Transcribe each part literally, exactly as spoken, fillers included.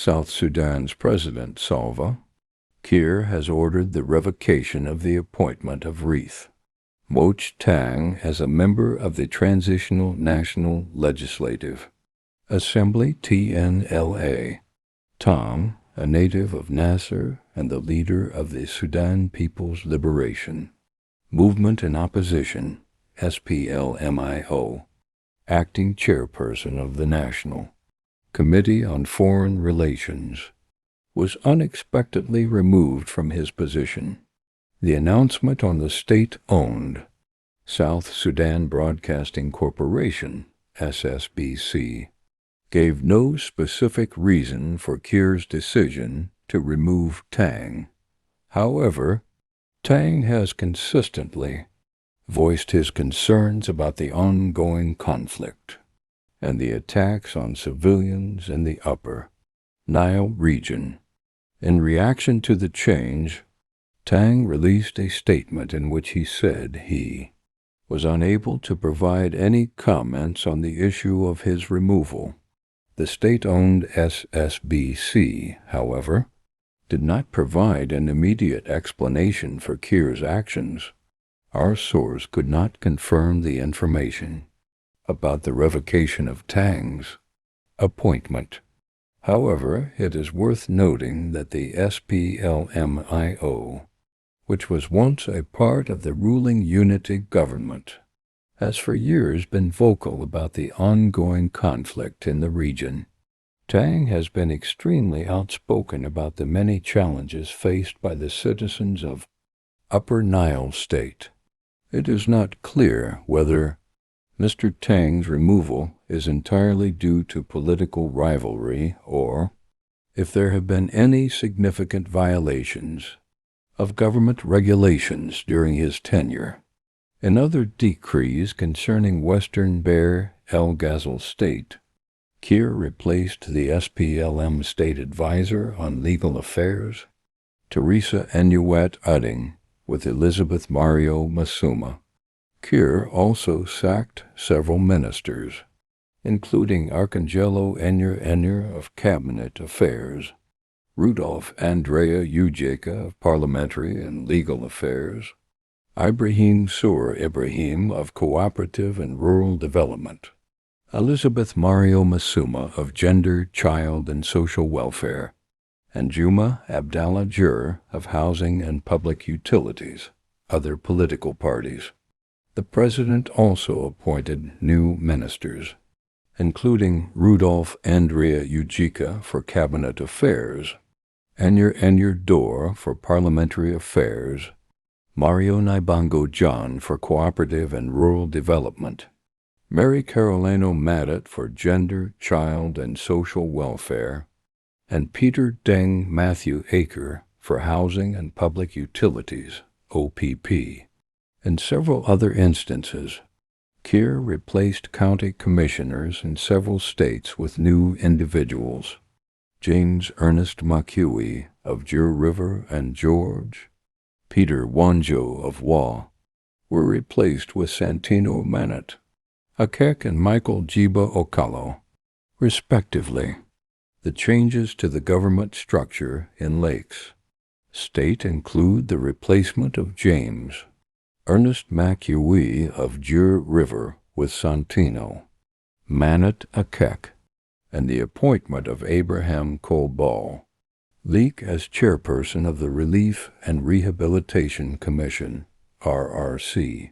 South Sudan's President Salva Kiir has ordered the revocation of the appointment of Riek Machar Teny as a member of the Transitional National Legislative Assembly, T N L A. Teny, a native of Nasir and the leader of the Sudan People's Liberation Movement and Opposition, S P L M I O, acting chairperson of the National Committee on Foreign Relations, was unexpectedly removed from his position. The announcement on the state-owned South Sudan Broadcasting Corporation, S S B C, gave no specific reason for Kiir's decision to remove Teny. However, Teny has consistently voiced his concerns about the ongoing conflict and the attacks on civilians in the upper Nile region. In reaction to the change, Teny released a statement in which he said he was unable to provide any comments on the issue of his removal. The state-owned S S B C, however, did not provide an immediate explanation for Kiir's actions. Our source could not confirm the information about the revocation of Teny's appointment. However, it is worth noting that the S P L M I O, which was once a part of the ruling unity government, has for years been vocal about the ongoing conflict in the region. Teny has been extremely outspoken about the many challenges faced by the citizens of Upper Nile State. It is not clear whether Mister Teny's removal is entirely due to political rivalry or if there have been any significant violations of government regulations during his tenure. In other decrees concerning Western Bahr el Ghazal State, Kiir replaced the S P L M State Advisor on Legal Affairs, Teresa Enuet Utting, with Elizabeth Mario Masuma. Kiir also sacked several ministers, including Arcangelo Enyir Enyir of Cabinet Affairs, Rudolf Andrea Ujeka of Parliamentary and Legal Affairs, Ibrahim Sour Ibrahim of Cooperative and Rural Development, Elizabeth Mario Masuma of Gender, Child and Social Welfare, and Juma Abdallah Jur of Housing and Public Utilities. Other political parties. The president also appointed new ministers, including Rudolf Andrea Ujika for Cabinet Affairs, Enyir Enyir Dor for Parliamentary Affairs, Mario Naibango John for Cooperative and Rural Development, Mary Carolino Madat for Gender, Child and Social Welfare, and Peter Deng Matthew Aker for Housing and Public Utilities, O P P. In several other instances, Kiir replaced county commissioners in several states with new individuals. James Ernest Makiuwi of Jur River and George Peter Wanjo of Wa were replaced with Santino Manat Akek and Michael Jiba Okalo, respectively. The changes to the government structure in Lakes State include the replacement of James Ernest Makiuwi of Jur River with Santino Manat Akek and the appointment of Abraham Kolbal Leek as chairperson of the Relief and Rehabilitation Commission, R R C.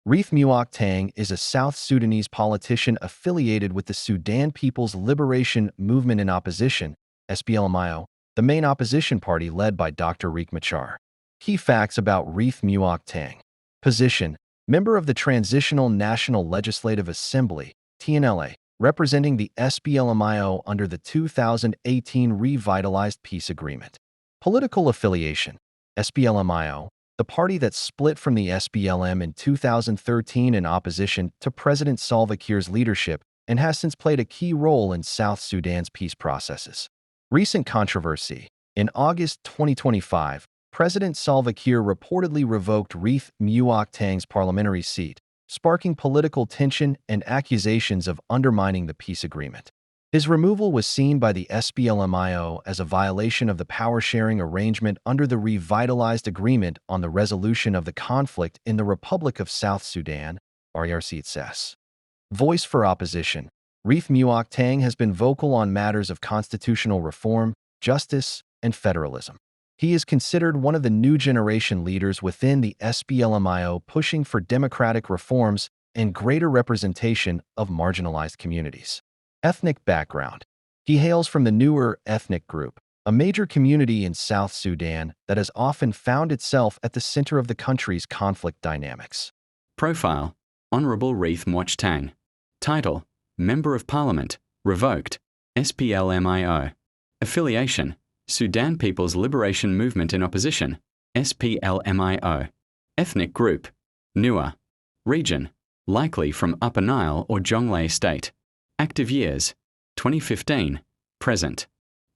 Riek Machar Teny is a South Sudanese politician affiliated with the Sudan People's Liberation Movement in Opposition, S P L M I O, the main opposition party led by Doctor Riek Machar. Key facts about Riek Machar Teny. Position: member of the Transitional National Legislative Assembly, T N L A, representing the S P L M I O under the two thousand eighteen revitalized peace agreement. Political affiliation: S P L M I O, the party that split from the S P L M in two thousand thirteen in opposition to President Salva Kiir's leadership and has since played a key role in South Sudan's peace processes. Recent controversy: in August twenty twenty-five, President Salva Kiir reportedly revoked Riek Machar Teny's parliamentary seat, sparking political tension and accusations of undermining the peace agreement. His removal was seen by the S P L M I O as a violation of the power-sharing arrangement under the Revitalized Agreement on the Resolution of the Conflict in the Republic of South Sudan, R E R C S. Voice for opposition. Riek Machar Teng has been vocal on matters of constitutional reform, justice, and federalism. He is considered one of the new generation leaders within the S P L M I O, pushing for democratic reforms and greater representation of marginalized communities. Ethnic background. He hails from the Nuer ethnic group, a major community in South Sudan that has often found itself at the center of the country's conflict dynamics. Profile: Honorable Riek Machar Teng. Title: Member of Parliament, revoked, S P L M I O. Affiliation: Sudan People's Liberation Movement in Opposition, S P L M I O. Ethnic group: Nuer. Region: likely from Upper Nile or Jonglei State. Active years: twenty fifteen, present.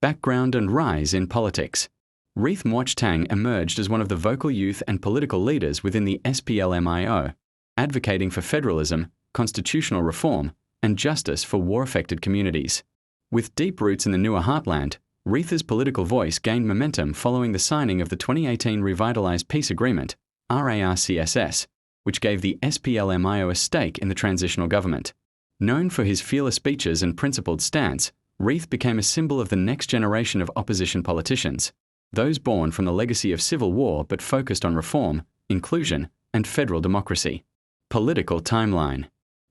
Background and rise in politics. Riek Machar Teng emerged as one of the vocal youth and political leaders within the S P L M I O, advocating for federalism, constitutional reform, and justice for war-affected communities. With deep roots in the Nuer heartland, Riek's political voice gained momentum following the signing of the twenty eighteen Revitalized Peace Agreement, R E R C S, which gave the S P L M I O a stake in the transitional government. Known for his fearless speeches and principled stance, Riek became a symbol of the next generation of opposition politicians, those born from the legacy of civil war but focused on reform, inclusion, and federal democracy. Political timeline: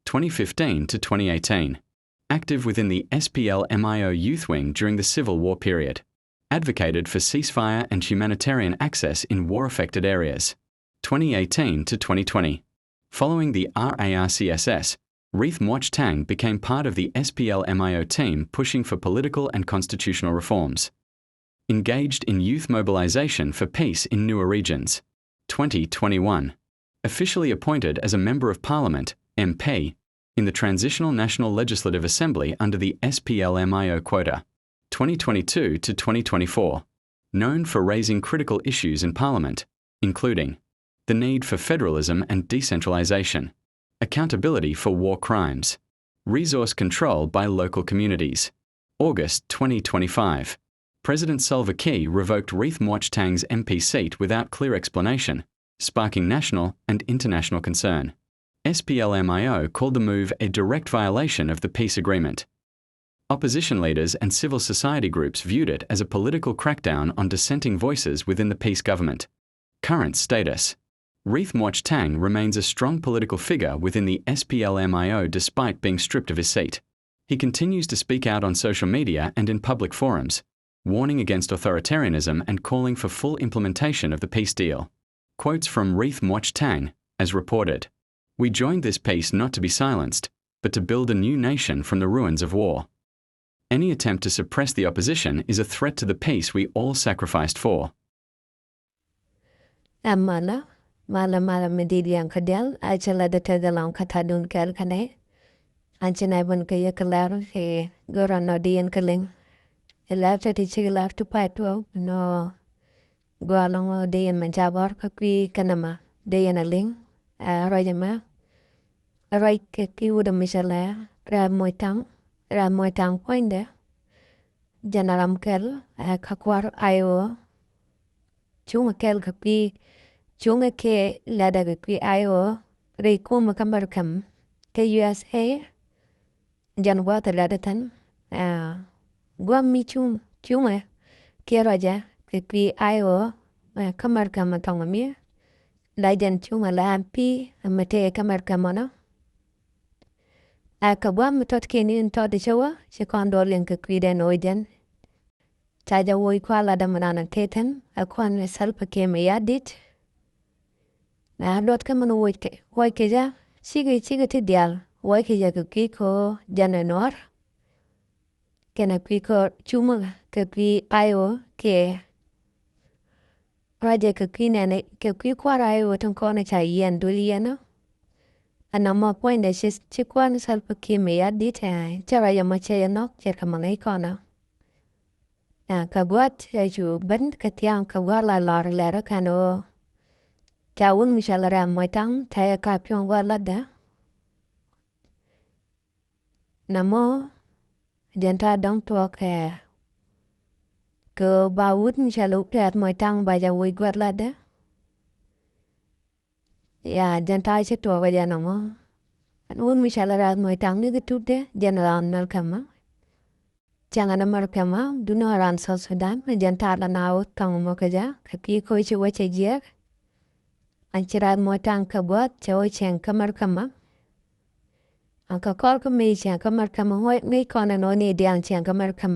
twenty fifteen to twenty eighteen. Active within the S P L M I O youth wing during the civil war period. Advocated for ceasefire and humanitarian access in war-affected areas. Twenty eighteen to twenty twenty. Following the R E R C S, Riek Machar Teng became part of the S P L M I O team pushing for political and constitutional reforms. Engaged in youth mobilization for peace in Nuer regions. Twenty twenty-one. Officially appointed as a Member of Parliament, M P, in the Transitional National Legislative Assembly under the S P L M I O quota, twenty twenty-two to twenty twenty-four. Known for raising critical issues in Parliament, including the need for federalism and decentralization, accountability for war crimes, resource control by local communities. August twenty twenty-five. President Salva Kiir revoked Riek Machar Teng's M P seat without clear explanation, sparking national and international concern. S P L M I O called the move a direct violation of the peace agreement. Opposition leaders and civil society groups viewed it as a political crackdown on dissenting voices within the peace government. Current status. Riek Machar Teng remains a strong political figure within the S P L M I O despite being stripped of his seat. He continues to speak out on social media and in public forums, warning against authoritarianism and calling for full implementation of the peace deal. Quotes from Riek Machar Teng, as reported: "We joined this peace not to be silenced, but to build a new nation from the ruins of war. Any attempt to suppress the opposition is a threat to the peace we all sacrificed for." Ɛ malä, malä, malä mi di̱i̱t yɛn kä diaal, a cɛ lɛ dee tɛth ɛlɔ̱ŋ kä ta̱a̱dun kɛɛl kä nɛy. An ci nɛy ben kɛ yɛ kɛ lɛr kɛ go̱rä nɔ dee yɛn kɛ liŋ. Ɛ lɛr tɛth ti cik lɛr ti pay tuɔɔk nɔ. Gɔaa lɔŋ dee yɛn mɛ jabɔr kä kui̱ kä nɛmɛ dee yɛn a liŋ. Ɛ ruac ɛmɛ, ruac kɛ kui̱ wut ɛmɛ cɛ lɛ Riek Machar Teng, Riek Machar Teng puɔ̱nydɛ. Jɛn a ram kɛl, ɛ, kä kua̱r I O. Cuŋ kɛl kɛ kui̱, cuŋ kɛ lɛdɛ kɛ kui̱ I O. Rɛy kumɛ kä Mɛrkɛm kä U S A. Jɛn gua̱a̱th lɛdɛ thin, ɛ, gua̱a̱th mi cuŋ, cuŋɛ kiɛ ruacɛ kɛ kui̱ I O, ɛ, kä Mɛrkɛm ɛ thɔŋ mi. La jɛn cuŋɛ la M P mɛ tëë kä Mɛrkɛm ɔnɔ. Ɛ kɛ gua̱a̱th mi tɔt kiɛ ni in tɔt cä wä ci kɔn duɔl liŋ kɛ kui̱dɛn ɣöö jɛn ca jɛ woc kua̱r latdä mi nan a tëë thi̱n, ɛ kuan mi Salva Kiir Mayardit. Ɛ luɔt kä min woc kɛ, woc kɛ jɛ cikɛ, cikɛ ti diaal woc kɛ jɛ kɛ kui̱ kɛ ɣöö jɛn ɛ Nuɔ̱ɔ̱r. Kɛnɛ kui̱ kɛ cumä kɛ kui̱ I O kɛ ruacɛ kɛ kui̱ nɛnɛ kɛ kui̱ kua̱r I O tin kɔn ca yiɛn dul yiɛn ɔ. Ɛn nɔmɔ puɔ̱nydɛ ci, ci kuan Salva Kiir Mayardit, ɛ, cɛ ruacɛ mɔ cɛ jɛ nhɔk cɛ kɛ mɔ ŋäc kɔn ɔ. Ɛ, kɛ gua̱a̱th ɛ cu ben kɛ thiaŋ kɛ gua̱a̱th la lɔr lɛr kɛn ɣöö ca wun mi cɔl Riek Machar Teng tɛy ɛ ka piɔŋ gua̱a̱th latdä. Nɔmɔ Jɛn ta̱a̱ dɔ̱ŋ tuɔɔk kɛ kɛ ba wut mi cɛ lɛ wut Rɛth Muɔ̱c Taŋ ba jɛ woc gua̱th latdɛ. Ya, jɛn ta̱a̱ ci tuɔɔk kɛ jɛn ɛmɔ. Ɛn wut mi cɛ lɛ Rɛth Muɔ̱c Taŋ ni kɛ tutdɛ jɛn raan Malkam. Cäŋ ɛn Malkam, duŋni ɣöö raan South Sudan, jɛn ta̱a̱ la na wä thɔŋ mɔ kɛ jɛ, kɛ kui̱ koci wä cɛ jiɛk. An ci Rɛth Muɔ̱c Taŋ kɛ gua̱th, cɛ wä cieŋ kä Malkam. An kɛ kɔr kä mëë cieŋ kä Malkam, ŋäc kɔn ɛn ɣöö ni diaal cieŋ kä Malkam.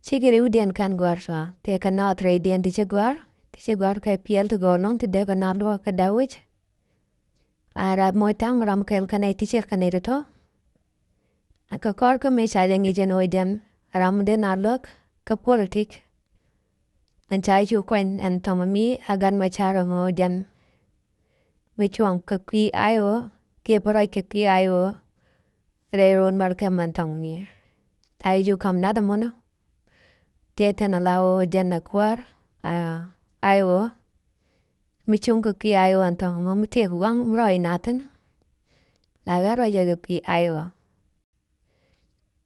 Cikɛ riwdiɛn kɛn gɔ̱a̱r cua, tëë kɛ naath rɛydiɛn ti ci gɔ̱a̱r, ti ci gɔ̱a̱r kɛ piɛl ti gɔ̱a̱r lɔ̱ŋ ti dee kɛ naath luɔk kɛ da̱wic. A Rɛth Muɔ̱c Taŋ ram kɛl kɛ nɛy ti cir kɛ nɛy tɔ̱tɔ̱. A kɛ kɔr kä mëë ca jɛ ŋi̱i̱c ɛn ɣöö jɛn ram dee na luäk kä politik. Ɛn ca cu kuany ɛn tɔ̱mɔ mi a Gat Macar ɛn ɣöö jɛn mi cuɔ̱ŋ kɛ kui̱ I O, kiɛ pärɔc kɛ kui̱ I O. Rɛy ro̱o̱n Malkam ɛn tɔ̱ŋ ni. A cu ka̱m nath ɛmɔnɔ. Tëë tɛn ala ɣöö jɛn a kuäär, a, I O. Mi cuŋ kɛ kui̱ I O ɛn tɔ̱ŋ mɔ mi tëëk waŋ mi rɔy nath thi̱n. La ɣän rɔy jɛ kɛ kui̱ I O.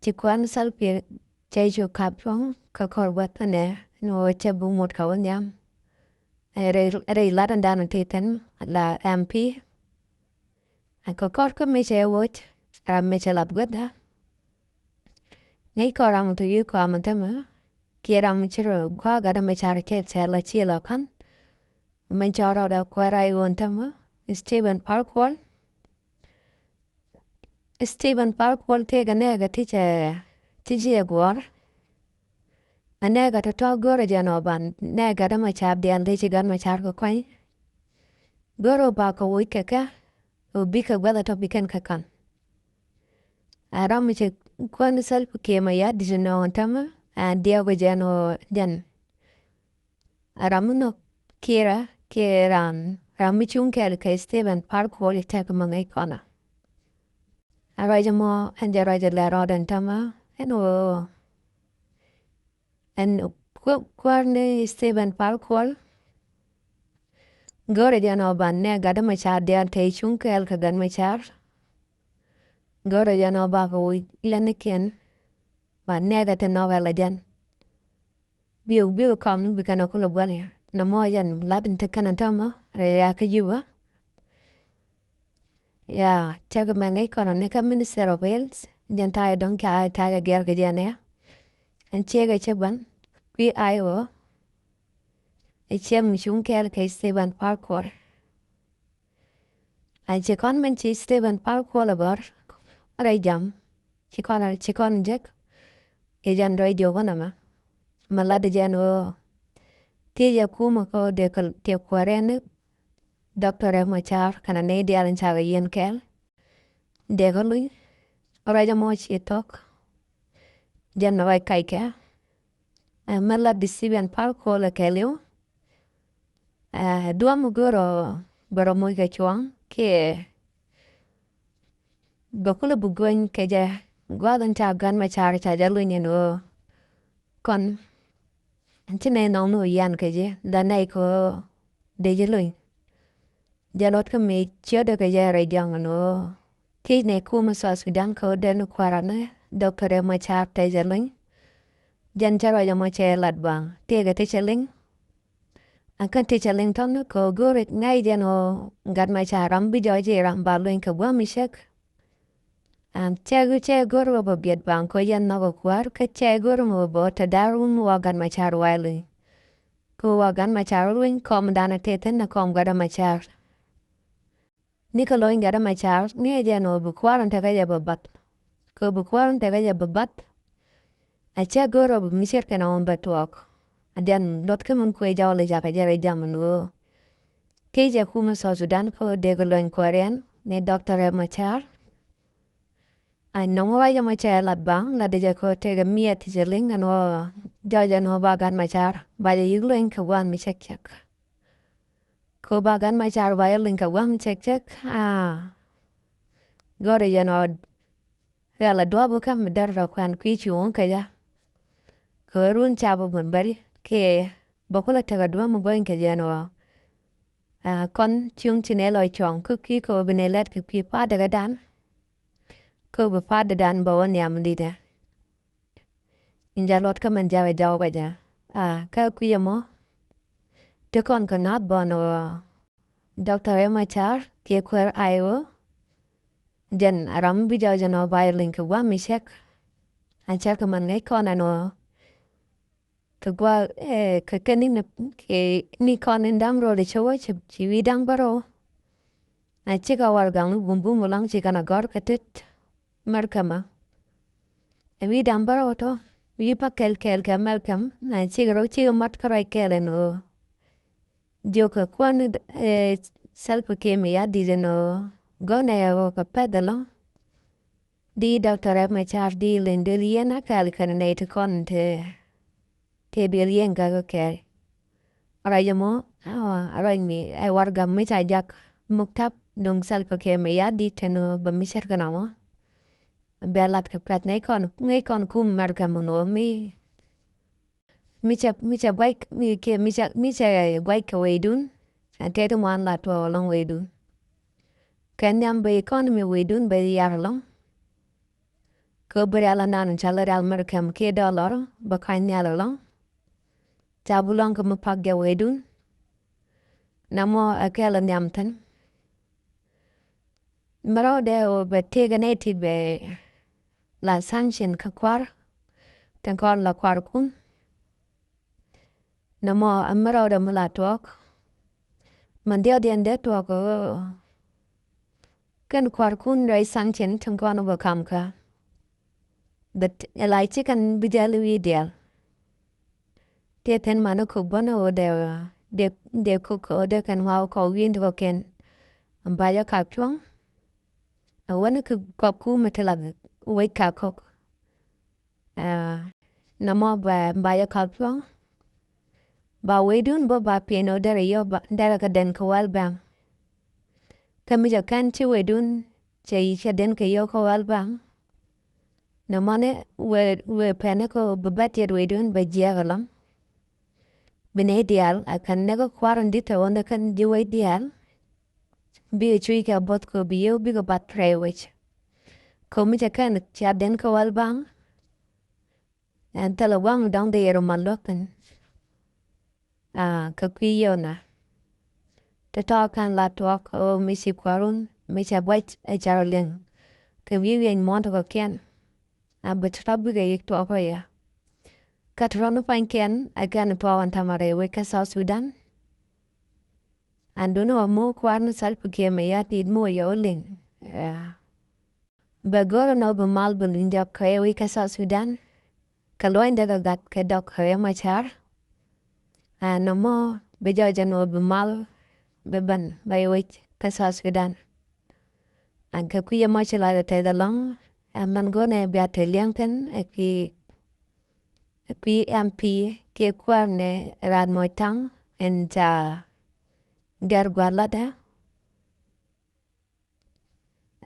Ci kuäär ni Salva Kiir cɛ cu kap cuɔ̱ŋ kä kɔr gua̱th ɛnɛ ni ɣöö cɛ bi mut kɛ wä nhiam. Ɛ rɛy, rɛy lat ɛn dan tëë tɛn la M P. Ɛ kɛ kɔr kä mëë cɛ woc ram mëë cɛ lath guäthä. Ŋäc kɔn ram mi thok yi̱ kɔam ɛn tämɛ kiɛ ram mi ci rɔ gua̱a̱k Gat Macar kɛ cɛ la ci la ka̱n. Mɛn cɔɔr rɔɔdɛ kuäär I O ɛn tämɛ Stephen Par Kuol. Stephen Par Kuol tëëkɛ nɛɛkɛ ti cɛ ti ci ɛ guɔ̱ɔ̱r. Ɛ nɛɛkɛ tɔ̱tɔ̱ go̱rɛ jɛn ɔ ban nɛɛkɛ Gat Macar diaal ti ci Gat Macar kɛ kuany. Go̱rɛ ɔ bakɛ woc kɛ kɛ ɔ bikɛ gua̱th ɛ tɔ̱ bikɛn kɛ ka̱n. Ɛ ram mi cɛ kuäär ni Salva Kiir Mayardit nɔ ɛn tämɛ ɛ diɛw kɛ jɛn ɔ jɛn. Ɛ ram mi nhɔk Kiir ɛ kiɛ ram, ram mi cuŋ kɛɛl kɛ Stephen Par Kuol i̱ tɛk mi ŋäc kɔn ɛ. Ɛ ruac ɛmɔ ɛn jɛ ruac ɛ lɛr rɔɔdɛ ɛn tämɛ ɛn ɣöö ɛn kuäär ni Stephen Par Kuol. Go̱rɛ jɛn ɔ ban nɛɛk Gat Macar diaal tɛy cuŋ kɛɛl kɛ Gat Macar. Go̱rɛ jɛn ɔ bakɛ wi̱c lɛnikiɛn ban nɛɛkɛ ti nɔk ɛ la jɛn. Bi̱i̱ bi̱i̱ kɔm ni bi kɛn ɛ kulɛ buɔl yɛ nɔmɔ jɛn lat in ti kɛn ɛ tämɛ rɛy ria kä Juba. Ya, cäkɛ mɛ ŋäc kɔn ni kä Minister of Health jɛn ta̱a̱ jɛ dɔ̱ŋ ca ta̱a̱ jɛ gɛr kɛ jɛn ɛ. Ɛn ciek ɛ cä ban kui̱ I O. Ɛ ciek mi cuŋ kɛɛl kɛ Stephen Par Kuol. Ɛ ci kɔn mɛn ci Stephen Par Kuol ɛ bär rɛy jam. Ci kɔn, ci kɔn jek. I̱ jɛn rɛy diɔk wä nɛmɛ mɛ lat jɛn ɣöö thiec ɛ kumɛ kä dee kɛ tiek kuäär ɛn ni Doctor Riek Machar kɛnɛ nɛy diaal in cakɛ yiɛn kɛɛl. Dee kä luny ruac ɛmɔ ci thɔk. Jɛn ruac kackɛ. Ɛ mɛ lat di Stephen Par Kuol ɛ kɛɛliw. Ɛ duɔ̱m mi go̱rɔ bɛ rɔ moc kɛ cuɔ̱ŋ kiɛ bɛ kulɛ bi gueny kɛ jɛ gua̱th in ca Gat Macar ca jɛ luny ɛn ɣöö kɔn ci nɛy nɔŋ ni ɣöö yian kɛ jɛ la nɛy kɛ ɣöö dee jɛ luny. Jɛ luɔt kä mëë ciötdɛ kɛ jɛ rɛy jɔ̱ŋ ɛn ɣöö thiec nɛy kumɛ South Sudan kɛ ɣöö dee ni kua̱ran ni Doctor Riek Machar tɛcɛ luny. Jɛn cä ruac ɛmɔ cɛ lat baŋ tëëkɛ ti cɛ liŋ. Ɛn kɛn ti cɛ liŋ tɔ̱n kɛ ɣöö go̱o̱ri ŋa̱c jɛn ɣöö Gat Macar ram bi jɔɔc i̱ ram ba luny kɛ gua̱a̱th mi cäk. Ɛn cɛ, cɛ go̱o̱r ɣöö bɛ biɛt baŋ kɛ ɣöö jɛn nhɔk ɛ kuäär kä cɛ go̱o̱r ɣöö bɛ ɣöö te da̱r wun wa Gat Macar wa luny. Kɛ ɣöö wa Gat Macar luny kɔm danɛ tëë thi̱n ɛ kɔm Gat Macar. Ni kɛ lɔny Gat Macar ni ɛ jɛn ɣöö bi kuäär in tekɛ jɛ bɛ bath. Kɛ ɣöö bi kuäär in tekɛ jɛ bɛ bath. A cɛ go̱o̱r ɣöö bi mi ce̱tkɛ nɔmɔ bɛ tuɔɔk. A jɛn luɔth kä min kuɛ jɔɔl i̱ jakɛ jɛ rɛy jam in ɣöö thiec ɛ kumɛ South Sudan kä ɣöö dee kɛ lɔny kuääriɛn ni Doctor Riek Machar. A nɔmɔ ruac ɛmɔ cɛ lat baŋ lat dee jɛ kä tëëkɛ miɛth ti cɛ liŋ ɛn ɣöö jɔɔc ɛn ɣöö ba Gat Macar ba jɛ yi̱k luny kɛ gua̱a̱th mi cäk cäk. Kɛ ɣöö ba Gat Macar ba jɛ luny kɛ gua̱a̱th mi cäk cäk. A gɔ̱rɛ jɛn ɣöö rial a duɔ̱ɔ̱p kä mi dɛr rɔ kuɛn kui̱ cuŋ kɛ jɛ. Kɛ ɣöö run ca bä bun bäri kiɛ bä kulɛ tekɛ duɔ̱ɔ̱p mi guäny kɛ jɛn ɣöö a kɔn cuŋ ci nɛ lɔ cuɔ̱ŋ kä kui̱ kɛ ɣöö bi nɛ lɛt kɛ kui̱ pa̱a̱t däkädan. Kä bi pa̱a̱t dee dan bä wä nhiam lidɛ. In jɛ luɔt kä mɛn jɛ wä jɔw bä jɛ. A kä kui̱ ɛmɔ. Ti kɔn kɛ nath bɔn wä Doctor Emma Car kiɛ kuɛr ay wä. Jɛn a ram bi jɔw jɛn wä bay liŋ kɛ guam mi cɛk. A cɛk kɛ mɛn ŋäc kɔn ɛn wä. Kɛ gua̱a̱k kɛ kɛ ni kɛ ni kɔn in da̱ŋ rɔ di cɛ wä ci wi̱i̱ da̱ŋ bärɔw. Na cikɛ warɛgak ni bumbum wä lɔŋ cikɛ na gɔ̱r kɛ tet mɛr kɛmä. Ɛ wi̱i̱ da̱ŋ bärɔw tɔ wi̱i̱ pa kɛl kɛl kɛ mɛr kɛm na cikɛ rɔ cikɛ mat kä ruac kɛl ɛn ɣöö. Jiök kɛ kuäär ni Salva Kiir Mayardit ɛn ɣöö gɔ̱nɛ ɛ ɣöö kɛ pɛth ɛlɔ̱ŋ. Di Doctor Riek Machar di liŋ dee liɛn a kɛɛl kɛn nɛy ti kɔn te te dee liɛn gak kɛɛl. Ruac ɛmɔ a ruac mi ɛ warɛgak mi ca jak muktab duŋ Salva Kiir Mayardit te ni bä mi cɛr kɛn ɛmɔ. Bɛ lat kɛ pɛth ŋäc kɔn ŋäc kɔn kum mɛr kɛ mun wä mi mi cɛ mi cɛ guac mi kɛ mi cɛ mi cɛ guac kɛ weydun. Ɛn tëë ti muan la tuɔɔk ɛlɔ̱ŋ weydun. Kɛ nhiam bɛ economy weydun bɛ yar ɛlɔ̱ŋ. Kɛ bä rial anan ca lä rial mɛr kɛm kiɛ dollar bä ka̱ny nhial ɛlɔ̱ŋ. Ca bi lɔ̱ŋ kɛ mi pak jɛ weydun. Namɔ ɛ kɛl ɛ nhiam thin. Mɛ rɔɔdɛ ɣöö bɛ tëëkɛ nɛy ti bɛ la sanction kä kua̱r. Tin kɔn la kua̱rkun. Nɛmɔ ɛ mɛ rɔɔdɛ mi la tuɔɔk. Mɛn diɔt yɛn dee tuɔɔk ɣöö kɛn kua̱rkun rɛy sanction tin kɔn bɛ kam kä. But ɛ la ci kɛn bi jɛl wi̱i̱ diaal. Tëë thin mani kok bänä ɣöö dee dee dee kok ɣöö dee kɛn waw kɔk wi̱i̱n ti kɔkiɛn. Ɛn ba jɛ kak cuɔ̱ŋ. Ɛ wänä kɛ kɔk kumɛ ti la wec kak kɔk. Ɛ nɔmɔ ba ba jɛ kak cuɔ̱ŋ. Ba weydun bä ba piɛn ɣöö derɛ yɔ ba derɛ kɛ den kɛ World Bank. Kä mi jɛ kɛn ci weydun cɛ yi cɛ den kɛ yɔ kɛ World Bank. Nɔmɔni wëë wëë pɛnɛ kɛ bi bä tiɛt weydun bɛ jiɛk ɛlɔ̱ŋ. Bi nɛy diaal a kɛn nɛk kua̱r in di̱t tɛ ɣän ɛ kɛn ji̱ wec diaal. Bikɛ cuc kɛ buɔth kɛ bi yio̱w bikɛ bat rɛy wec. Kɛ mi cɛ kɛn cia den kɛ World Bank. Ɛn thilɛ gua̱a̱ŋ dɔ̱ŋ dee yɛr ɛ mal luäk thi̱n. Aa kɛ kui̱ yio̱w na tɔ̱tɔ̱ kɛn la tuɔɔk ɣöö mi ci kuäärun mi cɛ buac ɛ cɛ rɔ liŋ. Kɛ wi̱i̱ wi̱i̱ ɛn muɔ̱ɔ̱n tɔ̱ kɔ̱kiɛn. A bi tɔ̱tɔ̱ bikɛ yik tuɔɔk rɔ yɛ. Kä tɔ̱tɔ̱ ni pua̱nykiɛn ɛ kɛn tuɔɔk ɛn täämɛ rɛy wec kä South Sudan. Ɛn duundɛ wä mo̱o̱k kuäär ni Salva Kiir Mayardit mo̱o̱k yɛ wä liŋ. Ɛ bɛ go̱r ɛn ɣöö bi mal bi luny dɔk kɛ wec kä South Sudan. Kɛ luɔ̱ny dee kɛ gat kɛ dɔk kɛ Riek Machar. Ɛn nɔmɔ bi jɔɔc ɛn ɣöö bi mal bi ben bɛ wec kä South Sudan. Ɛn kɛ kui̱ ɛmɔ ci lɔcdɛ tɛth ɛlɔ̱ŋ. Ɛn mɛn go̱rnɛ bia te liɛŋ thi̱n ɛ kui̱ ɛ kui̱ M P kiɛ kuäär nɛ Raat Mɔc Taŋ ɛn ca gɛr gua̱a̱r latdä.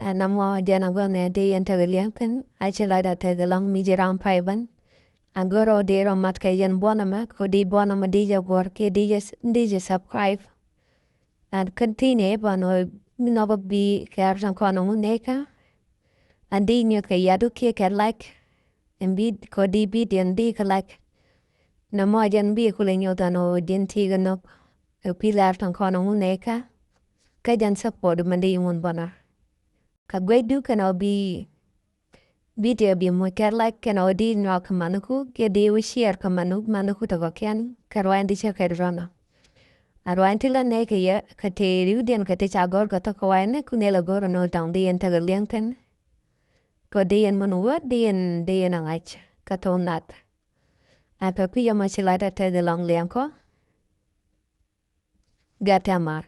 Ɛn nɔmɔ jɛn a gua̱n ɛ dee yɛn tekɛ liɛŋ thi̱n a ci lɔcdɛ tekɛ lɔ̱ŋ mi ji̱ ram pay ben. A go̱r ɔ dee rɔ mat kɛ yɛn buɔ̱n ɛmɛ kɛ di buɔ̱n ɛmɛ di jɛ guɔ̱r kiɛ di jɛ di jɛ subscribe. Ɛn kä thi̱n ɛ bän ɔ mi nɔk bi kɛ rɔ̱ kɔn ŋun nɛy kä. Ɛn di nyuth kɛ yadu kiɛ kɛ like. Ɛn bi kɔ di bi diɛn di kɛ like. Nɔmɔ jɛn bi kulɛ nyuth ɛn ɔ diɛn ti kɛ nɔk. Ɛ kui̱ lar tɔ̱ŋ kɔn ŋun nɛy kä. Kä jɛn support mɛn di ŋun bɔnɔ. Kä guecdu kɛn ɔ bi video bi muc kɛ like kɛn ɔ di nyuak kɛ maniku kiɛ di wä share kɛ maniku maniku tɔkɔ kiɛn kɛ ruany di cɛ kɛ rɔnɔ. A ruany ti la nɛy kɛ yɛ kɛ te riwdiɛn kɛ te ca gɔr kɛ thok kɛ wayni ku nɛl a gɔr nɔ daŋ di yɛn tekɛ liɛŋ thin. Kɛ di yɛn mun wä di yɛn di yɛn a ŋa̱c kɛ thok nath. A pɛ kui̱ yɛ mɔ ci lat a tɛth lɔŋ liɛŋ kɔ. Gat tɛmar.